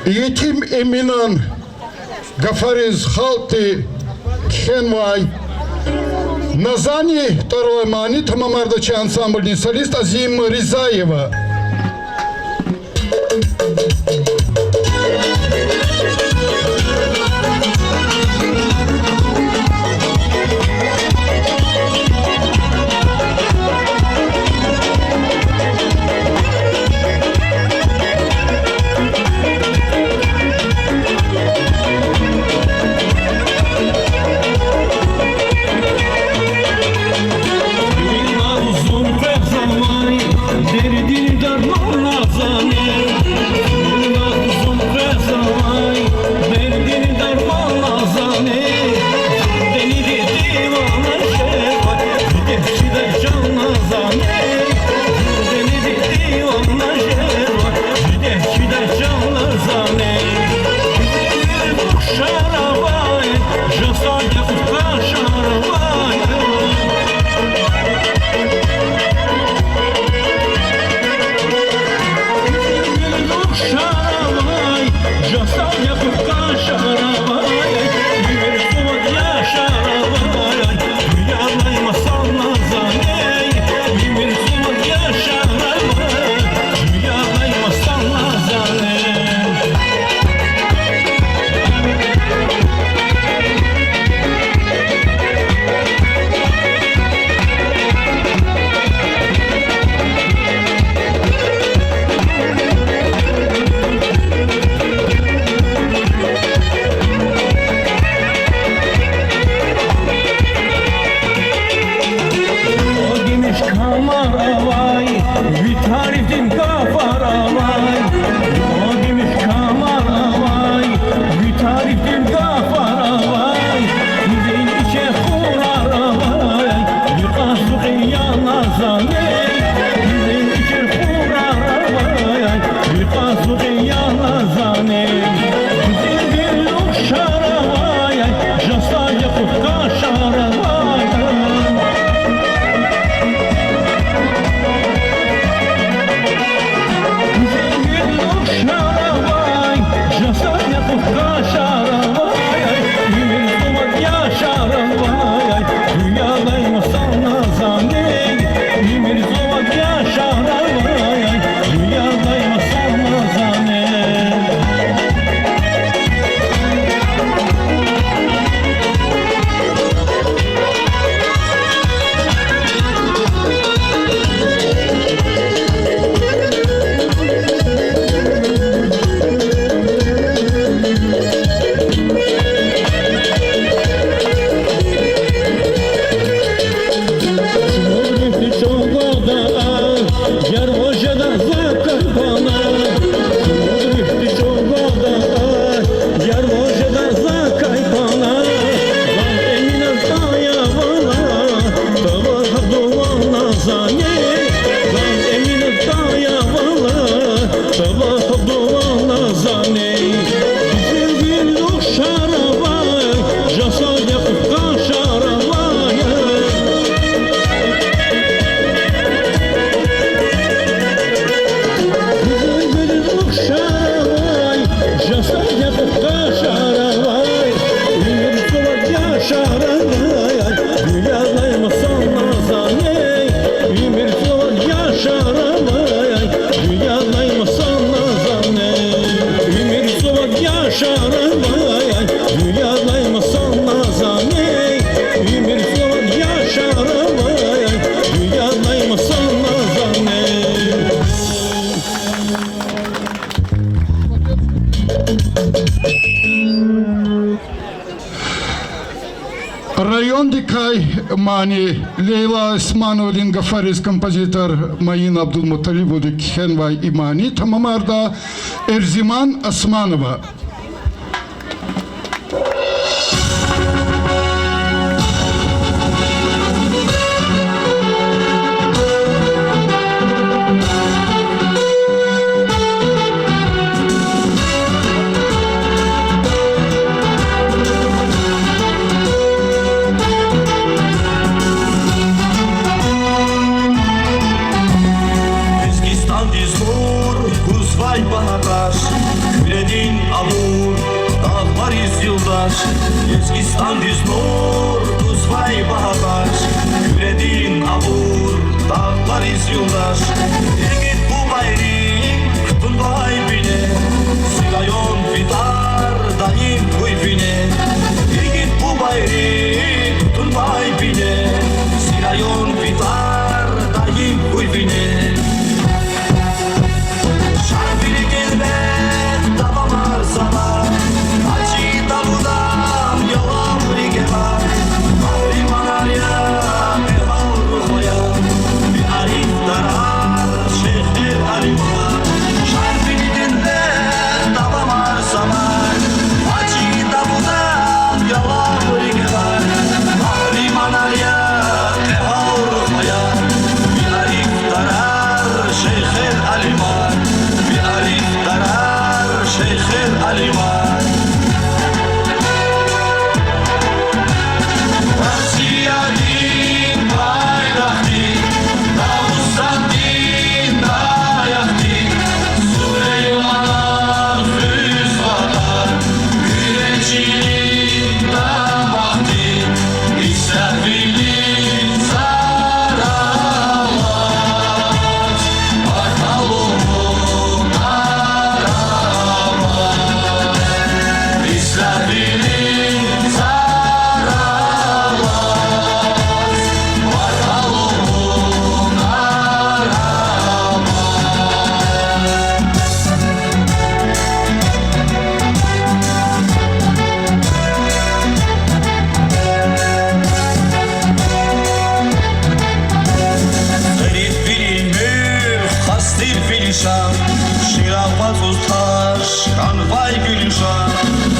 Етим Эминан гафариз халкьди кхьенвай Назани тӀвар алай мани тамамарда чи ансамблдин солист Азима Ризаева. О гимиш камар авай, ви тарифдин гафар авай. О гимиш камар авай, ви тарифдин гафар авай. Бизин ичер хурар авай, ви къацу къиян Назани. Бизин ичер хурар авай, ви къацу къиян Назани. Бизин гуьлуьхшар авай, жаса якъут кашар авай. Райондикай мани Лейла Османовадин гафариз композитор Маин Абдулмуталибовди кхьенвай и мани тамамарда Эрзиман Османова. Лезгистандиз нур гузвай багьа таш, Куьредин абур, дагълариз юлдаш. Лезгистандиз нур гузвай багьа таш, Куьредин абур, дагълариз юлдаш. Игит бубайри кутунвай бине, зи район ви тӀвар даим хьуй вине. Игит бубайри кутунвай бине, зи район ви тӀвар даим хьуй вине. Шарвили гелбет давамарзава, ачи тавудан ялаври гева. Магьриманар я, мегьал рухваяр, ви ариф тарар, шехер али Чирагъ вацӀуз таш хьанвай гуьлуьшан,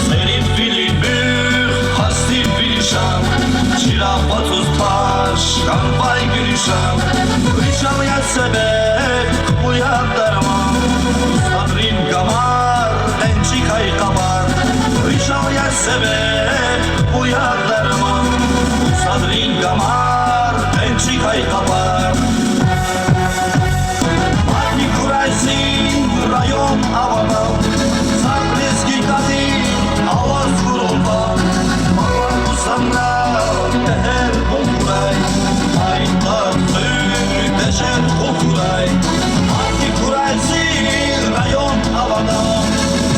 цӀерид вилин буьгь, хасди вилишан. Чирагъ вацӀуз таш хьанвай гуьлуьшан, вичел яз себеб, хъуяд дарман. Устадрин гамар, гъенчӀикай къабар, вичел яз себеб, хъуяд дарман. Устадрин гамар, гъенчӀикай къабар. Мадни хьурай зи район аватӀа, сад лезги кӀани аваз хьурай. Мама гусамра бегьер бухурай, ай тахуьр тежер бухурай. Мадни хьурай зи район аватӀа,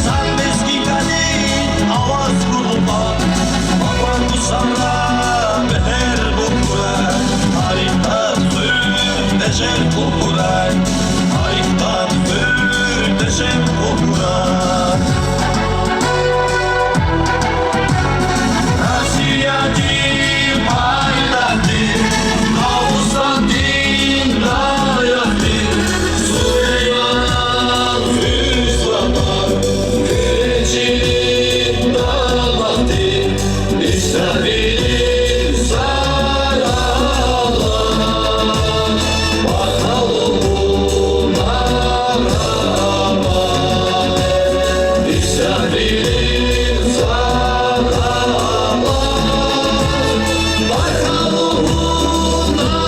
сад лезги кӀани аваз хьурай. Мама гусамра бегьер бухурай, ай тахуьр тежер бухурай, ай тахуьр тежер бухурай. Россиядин пайдахъдин, Дагъустандин даякъдин, Сулейманан хуьз патал, Гуьречидин дамахдин, Исрапилдин сарала, Бахалулна рама, Исрапилдин сарала, Бахалулна рама.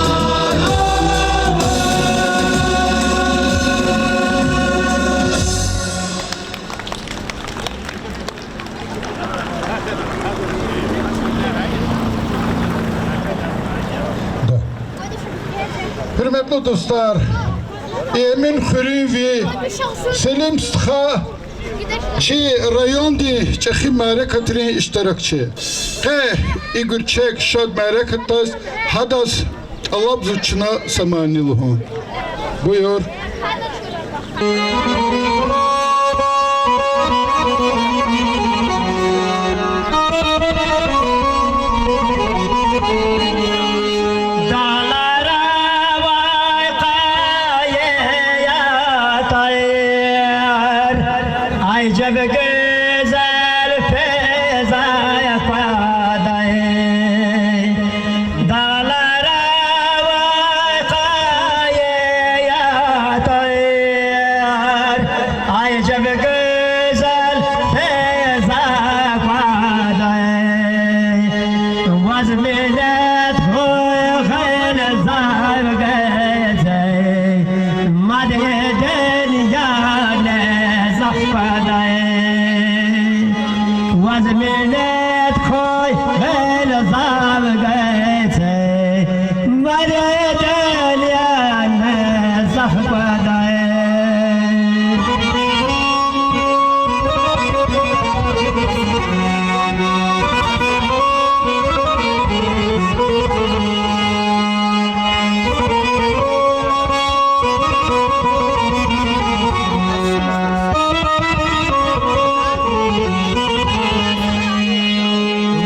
Гьуьрметлу дустар, Эмин хуьруьнви Селим стха чи райондин чӀехи мярекатрин иштиракчи. Къе и гуьрчег шад мярекатдиз гьадаз тӀалабзава чна са мани лугьун. Буюр. Дагълар авай къайгъи ятар, ажеб гуьзел физа квадай. Дагълар авай къайгъи ятар, ажеб гуьзел физа квадай. Ваз минет хьуй, гъил зав гайи, мад дуьньяни захъ квадай. Ваз минет хьуй, гъил зав гайи, мад дуьньяни захъ квадай.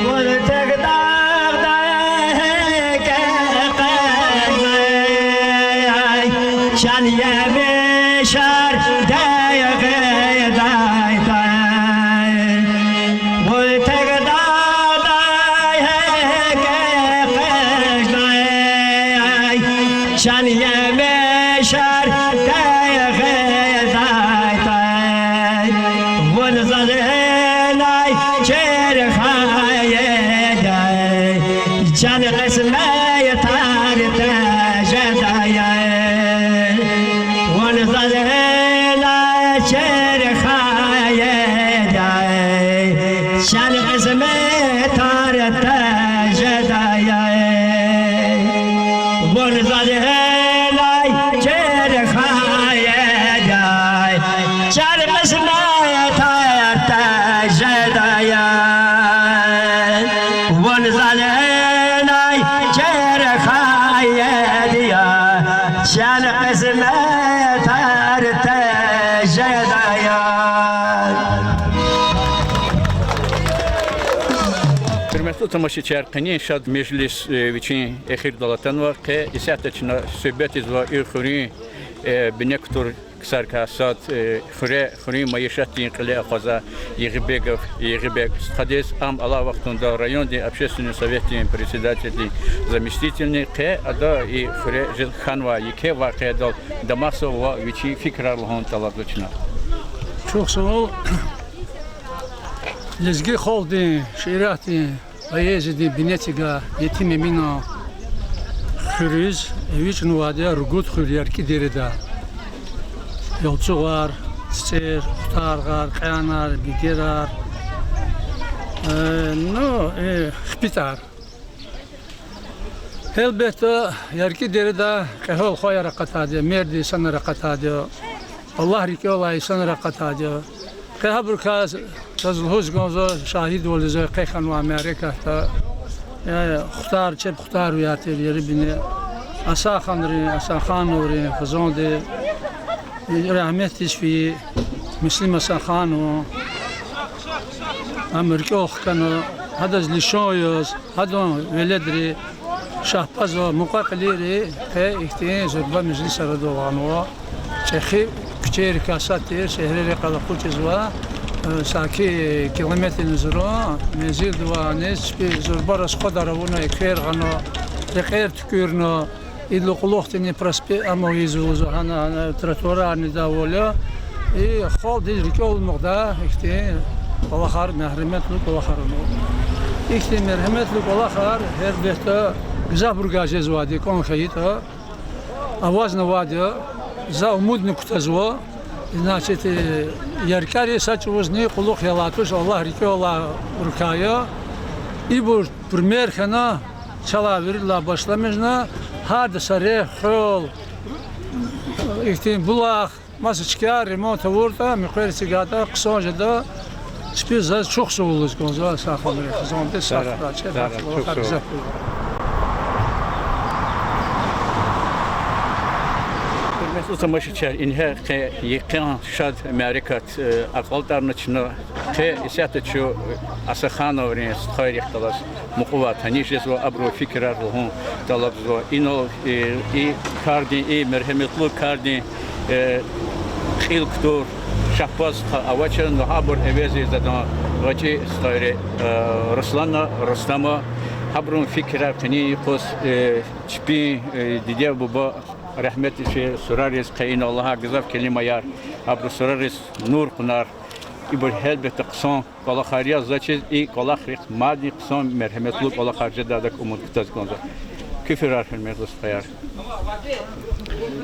Гуьлтек дагъдай гьекьекьдай, чан емишар дегъидайдай. Гуьлтек дагъдай гьекьекьдай, чан емишар дегъидайдай. Вун заз гьинай чир хьайидай, чан кьисметар тежедайай. Вун заз гьинай чир хьайидай, чан кьисметар тежедайай. Вун заз гьинай чир хьайидай, чан кьисметар тежедайай. Вун заз гьинай чир хьайидай, чан кьисметар тежедайай. Гьуьрметлу тамашачияр, къенин шад межлис, э, вичин эхирдал атанва. Къе исятда чна суьгьбет ийизва и хуьруьн, э, бине кутур Саркар сад, э, хуьре, хуьруьн майишатдин кьиле акъваза Ягъибегов Ягъибег стхадиз, ам алай вахтунда райондин общественный советдин председателдин заместительни, къе ада и хуьре жез хьанвай еке вакъиадал дамахзава ва вичин фикирар лугьун тӀалабзава чна. Чухсагъул, лезги халкьдин шииратдин, поэзиядин бине эцигай Етим Эминан хуьруьз эвичӀнавайди я ругуд хуьр ЯркӀи дереда. Ялцугъар, ЦицӀер, Хтаргъар, Кьянар, Бигерар, э, ну, э, ХпитӀар. Гьелбетда, ЯркӀи дереда кьегьал хваяр акъатайди я, мердин инсанар акъатайди я, Аллагь рикӀелай инсанар акъатайди я. Къе гьабурукай заз лугьуз кӀанзава, шагьидвал ийизвай къе хьанвай мярекатда, я, Хтар, чеб Хтарвияр тир ери бине, Асанханрин, Асанхановрин хизанди, рагьметдиз фейи Муслим Асанханован, ам рикӀел хкана, гьадаз лишан яз, гьадан веледри, Шагьбазва, мукьва-кьилийри къе ихьтин зурба межлисар арадал гъанва. ЧӀехи куьчейрикай сад тир, шегьрерикай элкъуьрзава, э, саки километрни зурун мензилдивай аниз чпи зурба расходар авуна, эквер гъана, рекьер туькӀуьрна, идалай кьулухъни проспе-, амма ийизва лугьузва гьана, гьана тротуарарни давула. И халкьдиз рикӀел мугъда ихьтин кӀвалахар, мергьеметлу кӀвалахар авунва. Ихьтин мергьеметлу кӀвалахар, гьелбетда, гзафбурувай жезвайди кӀан хьайитӀа, авазнавайди я, за умудни кутазва. Значит, э, яркӀари са чӀавузни кьулухъ ялай туш, Аллагь рикӀелай абурукай я. Ибур пример хьана, чалай виридалай башламишна, гьарда са рехъ, хвел, ихьтин булах, маса чкаяр ремонт авуртӀа, муькъвер эцигайтӀа, хъсан жеда. Чпи заз чухсагъул лугьуз кӀанзава Асанханрин хизандиз, сагърай, чеб гьахьтин кӀвалахар гзаф хьуй. Гьуьрметлу тамашачияр, ингье къе йикъан шад мярекат, э, акьалтӀарна чна. Къе исятда чун Асанхановрин стхайрихъ галаз мукьувай таниш жезва, абурун фикирар лугьун тӀалабзава. Инал, э, и кардин, и мергьеметлу кардин, э, кьил кутур Шагьбаз стха авачир, ну гьабур эвез ийиз адан гъвечӀи стхайри, э, Русланна, Рустама, гьабурун фикирар къенин юкъуз, э, чпин, э, диде-буба рагьметдиз фейи сурариз къе инал лагьай гзаф келимаяр, абурун сурариз нур кьунар. Ибур гьелбетда хъсан кӀвалахар я, заз чиз и кӀвалахрихъ мадни хъсан мергьеметлу кӀвалахар жедайдак умуд кутаз кӀанзава. Куь фикирар, гьуьрметлу стхаяр.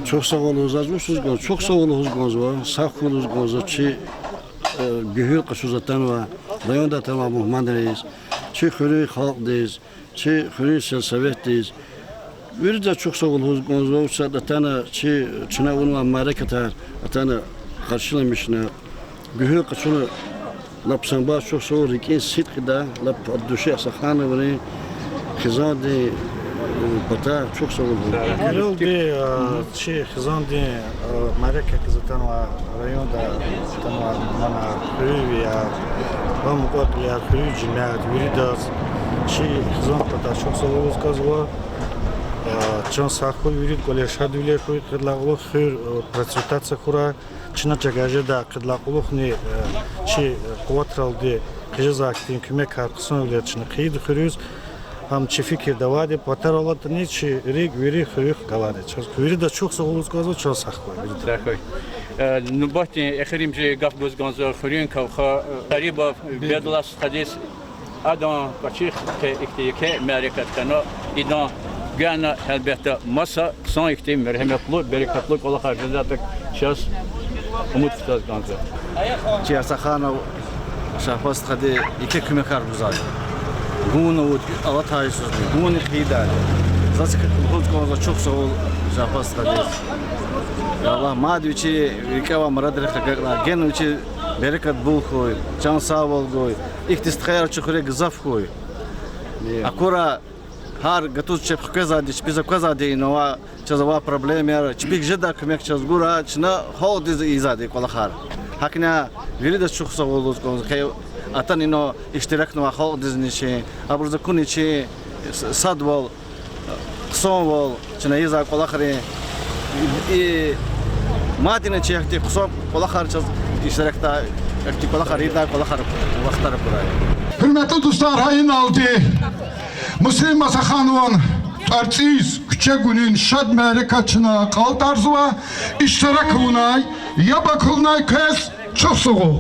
Чухсагъул лугьуз, заз вуч лугьуз кӀанзава, чухсагъул лугьуз кӀанзава, сагъ хьуй лугьуз кӀанзава чи, э, гуьгьуьл къачуз атанвай, райондай атанвай мугьманриз, чи хуьруьн халкьдиз, чи хуьруьн сельсоветдиз. Виридаз чухсагъул лугьуз кӀанзава, вучиз лагьайтӀа атана чи, чна авунвай мярекатар атана къаршиламишна, гуьгьуьл къачуна, лап санбар чухсагъул, рикӀин сидкьидай, лап от души Асанхановрин хизандин, э, патай чухсагъул лугьуз. Гуьгьуьлди, э, чи хизандин, э, мярекатдиз атанвай, райондай атанвай мугьманар, хуьруьнвияр, ва мукьва-кьилияр, хуьруьн жемят, виридаз чи хизандин патай чухсагъул лугьуз кӀанзава. Э, чан сагъ хьуй, виридан кӀвале шадвилер хьуй, хъведалай кьулухъ хуьр, э, процветация хьурай. Чна чавай жедай хъведалай кьулухъни, э, чи, э, къуватралди хъижезвай хьтин куьмекар, хъсанвилер чна хъийида хуьруьз. Ам чи фикирда авайди, патарал алатани чи рикӀ вири хуьруьхъ галайди. Чаз виридаз чухсагъул лугьуз кӀанзава, чан сагъ хьуй вирида. Сагъ хьуй. Э, нубатдин эхиримжи гаф гуз кӀанзава хуьруьн кавха, э, Къарибов Бедуллагь стхадиз. Адан кӀвачихъ къе ихьтин еке мярекат хьана, идан гуьгъуьна гьелбетда маса хъсан ихьтин мергьеметлу, берекатлу кӀвалахар жедайдак чаз умуд кутаз кӀанзава. Чи Асанханов Шагьбаз стхади еке куьмекар гузвайди. Гунни авурди алатай йисузни, гунни хъийидайди. Заз лугьуз кӀанзава чухсагъул Шагьбаз стхадиз. Я Аллагь, мад вичи рикӀе авай мурадрихъ агакьнай, гена вичи берекат бул хьуй, чан сагъвал гуй. Ихьтин стхаяр чи хуьре гзаф хьуй. Акура гьар гатуз чеб хквезвайди, чпиз аквазвайди, инал чаз авай проблемаяр, чпик жедай куьмек чаз гурай, чна халкьдиз ийизвайди кӀвалахар. ГьакӀни виридаз чухсагъул лугьуз кӀанзава, къе атана инал иштиракнавай халкьдизни чи, абуруз акуна чи с-, садвал, хъсанвал, чна ийизвай кӀвалахрин и Мадни чи ихьтин хъсан кӀвалахар чаз иштиракдай, ихьтин кӀвалахар ийидай, кӀвалахар вахтара хьурай. Гьуьрметлу дустар, гьа иналди Муслим Масаханован тӀварцӀиз куьче гунин шад мярекат чна акьалтӀарзава. Иштирак авунай, яб акалунай квез чухсагъул.